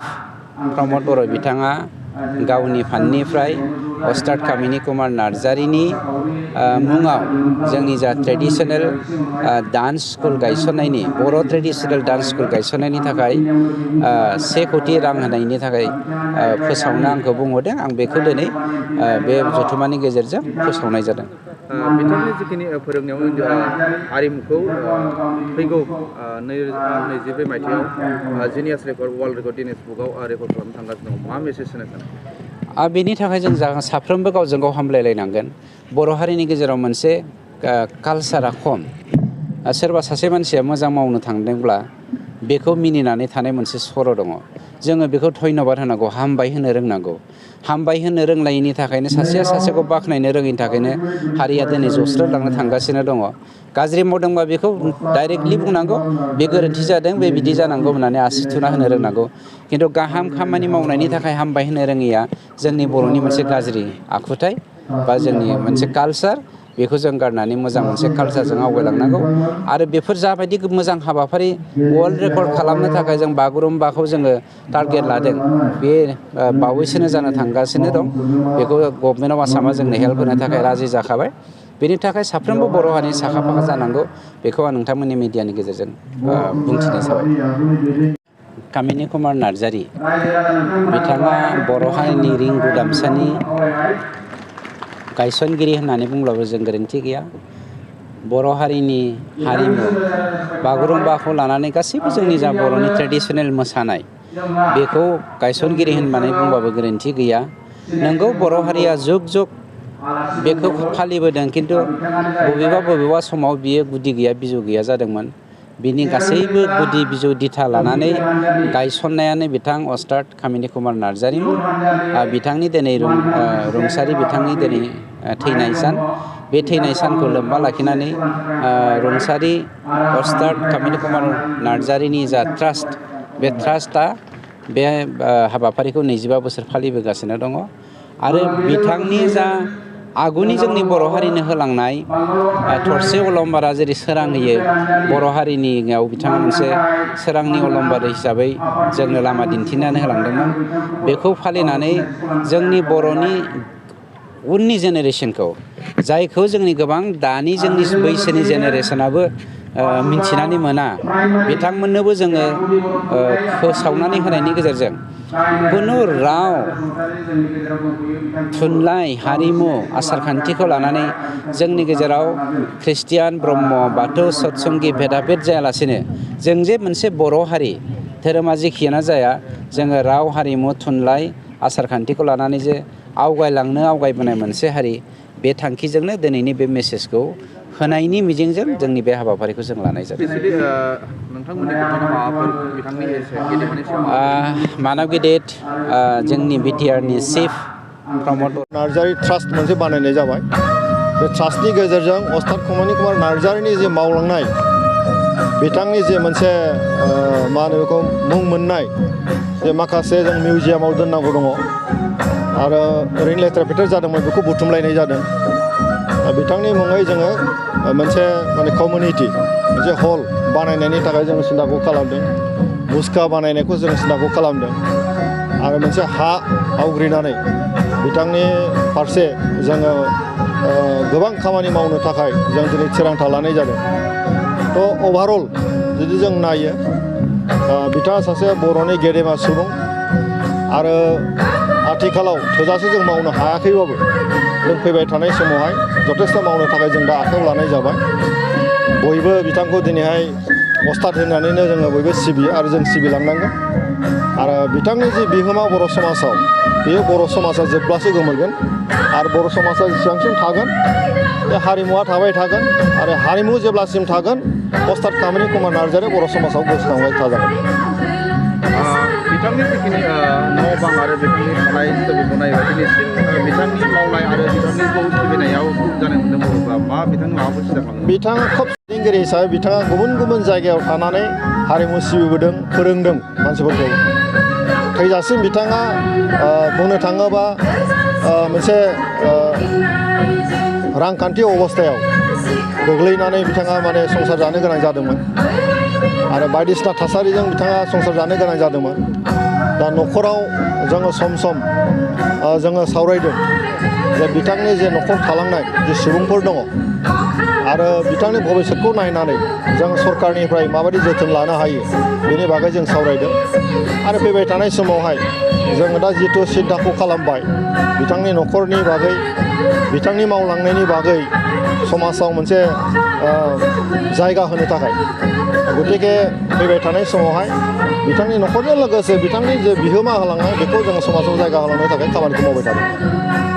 प्रमद बर' बिथाङा गावनि फान्डनिफ्राय अस्ताद कामिनी कुमार नार्जारिनि मुङाव जोंनि जा ट्रेडिशनेल डान्स स्कुल गायसननायनि बर' ट्रेडिशनेल डान्स स्कुल गायसननायनि थाखाय 1 कोटि रां होनायनि थाखाय फोसावनो आंखौ बुंहरदों। आं बेखौ दिनै बे जथुम्मानि गेजेरजों फोसावनाय जादों। बिथांनि जिखिनि फोरोंनायाव आरिमुखौ फैगौ 2024 मायथाइयाव genius record world record Guinness बुकआव रेकर्ड खालामनो थांगासिनो दं, मा मेसेज होनो सानो? बेनि थाखाय जों साफ्रोमबो गावजों गाव हामलायलायनांगोन। बर' हारिनि गेजेराव मोनसे कालसारा खम। सोरबा सासे मानसिया मोजां मावनो थांदोंब्ला बेखौ मिनिनानै थानाय मोनसे सर' दङ। जोङो बेखौ धन्यबाद होनांगौ, हामबाय होनो रोंनांगौ। हामबाय होनो रोंलायिनि थाखायनो सासेया सासेखौ बाख्नायनो रोङिनि थाखायनो हारिया दिनै जस्रोलांनो थांगासिनो दङ। गाज्रि मावदोंबा बेखौ डाइरेक्टलि बुंनांगौ, बे गोरोन्थि जादों, बे बिदि जानांगौ होननानै आसि थुना होनो रोंनांगौ। खिन्थु गाहाम खामानि मावनायनि थाखाय हामबाय होनो रोङिया जोंनि बर'नि मोनसे गाज्रि आखुथाय बा जोंनि मोनसे कालसार। बेखौ जों गारनानै मोजां मोनसे कालसारजों आवगायलांनांगौ। आरो बेफोर जाबायदि मोजां हाबाफारि वर्ल्ड रेकर्ड खालामनो थाखाय जों बागुरुम्बाखौ जोङो टारगेट लादों, बे बावैसोनो जानो थांगासिनो दं। बेखौ गभर्नमेन्ट अफ आसामा जोंनो हेल्प होनो थाखाय राजि जाखाबाय। बेनि थाखाय साफ्रोमबो बर' हारिनि साखा फाखा जानांगौ। बेखौ आं नोंथांमोननि मिडियानि गेजेरजों बुंथिनाय जाबाय। कामिनी कुमार नार्जारि बिथाङा बर' हारिनि रिंगु दामसानि गायसनगिरि होननानै बुंब्लाबो जों गोरोन्थि गैया। बर' हारिनि हारिमु बागुरुम्बाखौ लानानै गासैबो जोंनि जा बर'नि ट्रेडिशनेल मोसानाय बेखौ गायसनगिरि होननानै बुंबाबो गोरोन्थि गैया। नोंगौ, बर' हारिया जुग जुग बेखौ फालिबोदों, खिन्थु बबेबा समाव बियो गुदि गैया बिजौ गैया जादोंमोन। बिनि गासैबो गुदि बिजौ दिथा लानानै गायसननायानो बिथां अस्ताद कामिनी कुमार नार्जारिमोन। बिथांनि दिनै रुंसारि बिथांनि दिनै थैनाय सान। बे थैनाय सानखौ लोब्बा लाखिनानै रुंसारि अस्ताद कामिनी कुमार नार्जारिनि जा ट्रास्ट, बे ट्रास्टआ बे हाबाफारिखौ 25 बोसोर फालिबोगासिनो दङ। आरो बिथांनि जा आगुनि जोंनि बर' हारिनो होलांनाय थरसे अलंबारा जेरै सोरां होयो, बर' हारिनियाव बिथाङा मोनसे सोरांनि अलंबार हिसाबै जोंनो लामा दिन्थिनानै होलांदोंमोन। बेखौ फालिनानै जोंनि बर'नि उननि जेनेरेसनखौ, जायखौ जोंनि गोबां दानि जोंनि बैसोनि जेनेरेसनाबो मिथिनानै मोना, बिथांमोननोबो जोङो फोसावनानै होनायनि गेजेरजों खुनु राव, थुनलाइ, हारिमु, आसारखान्थिखौ लानानै जोंनि गेजेराव ख्रिस्टियान, ब्रह्म, बाथौ, सतसंगि भेदाभेद जायालासेनो जों जे मोनसे बर' हारि, धोरोमा जेखियानो जाया, जोङो राव, हारिमु, थुनलाइ, आसारखान्थिखौ लानानै जे आवगायबोनाय मोनसे हारि, बे थांखिजोंनो दिनैनि बे मेसेजखौ होनायनि मिजिंजों जोंनि बे हाबाफारिखौ जों लानाय जादों। मानब गेदेत जोंनि बिटिआरनि चिफ प्रमद नार्जारि ट्रास्ट मोनसे बानायनाय जाबाय। बे ट्रास्टनि गेजेरजों अस्ताद कामिनी कुमार नार्जारिनि जे मावलांनाय, बिथांनि जे मोनसे मा होनो बेखौ मुं मोननाय जे माखासे जों मिउजियामाव दोननांगौ दङ आरो ओरैनो लेथ्रा फेथेर जादोंमोन, बेखौ बुथुमलायनाय जादों। बिथांनि मुङै जोङो मोनसे कमिउनिटि मोनसे हल बानायनायनि थाखाय जों सिन्थाखौ खालामदों। मुसुखा बानायनायखौ जों सिन्थाखौ खालामदों आरो मोनसे हा आवग्रिनानै बिथांनि फारसे जोङो गोबां खामानि मावनो थाखाय जों दिनै थिरांथा लानाय जादों। थ' अभारअल जुदि जों नायो, बिथाङा सासे बर'नि गेदेमा सुबुं आरो आथिखालाव थोजासे जों मावनो हायाखैबाबो जों फैबाय थानाय समावहाय जथेस्थ' मावनो थाखाय जों दा आखायाव लानाय जाबाय। बयबो बिथांखौ दिनैहाय अस्ताद होननानैनो जोङो बयबो सिबियो आरो जों सिबिलांनांगोन। आरो बिथांनि जि बिहोमा बर' समाजाव, बेयो बर' समाजा जोबब्लासो गोमोरगोन। आरो बर' समाजा जेसेबांसिम थागोन, बे हारिमुवा थाबाय थागोन। आरो हारिमु जेब्लासिम थागोन, अस्ताद कामिनी कुमार नार्जारिया बर' समाजाव गोसोखांबाय थाजागोन। बिथांनि जिखिनि न' बां आरो बिथांनि थानाय स्ट'रिखौ नायोबा दिनैसिम बिथांनि मावनाय आरो बिथांनिखौ सिबिनायाव जानाय मोनदों बर'फ्रा माबाफोर सिगांलांदों? बिथाङा खोब दैदेनगिरि हिसाबै बिथाङा गुबुन गुबुन जायगायाव थानानै हारिमु सिबिबोदों, फोरोंदों मानसिफोरखौ। थैजासिम बिथाङा बुंनो थाङोबा मोनसे रांखान्थि अबस्थायाव गोग्लैनानै बिथाङा माने संसार जानो गोनां जादोंमोन आरो बायदिसिना थासारिजों बिथाङा संसार जानो गोनां जादोंमोन। दा न'खराव जोङो सम सम जोङो सावरायदों जे बिथांनि जे न'खर थालांनाय जे सुबुंफोर दङ आरो बिथांनि भबिष्यतखौ नायनानै जों सरकारनिफ्राय माबायदि जोथोन लानो हायो बेनि बागै जों सावरायदों आरो फैबाय थानाय समावहाय जोङो दा जिथु सिन्थाखौ खालामबाय बिथांनि न'खरनि बागै बिथांनि मावलांनायनि बागै समाजाव मोनसे जायगा होनो थाखाय गतिके फैबाय थानाय समावहाय बिथांनि न'खरजों लोगोसे बिथांनि जे बिहोमा होलांनाय बेखौ जोङो समाजाव जायगा होलांनो थाखाय खामानिखौ मावबाय थादों।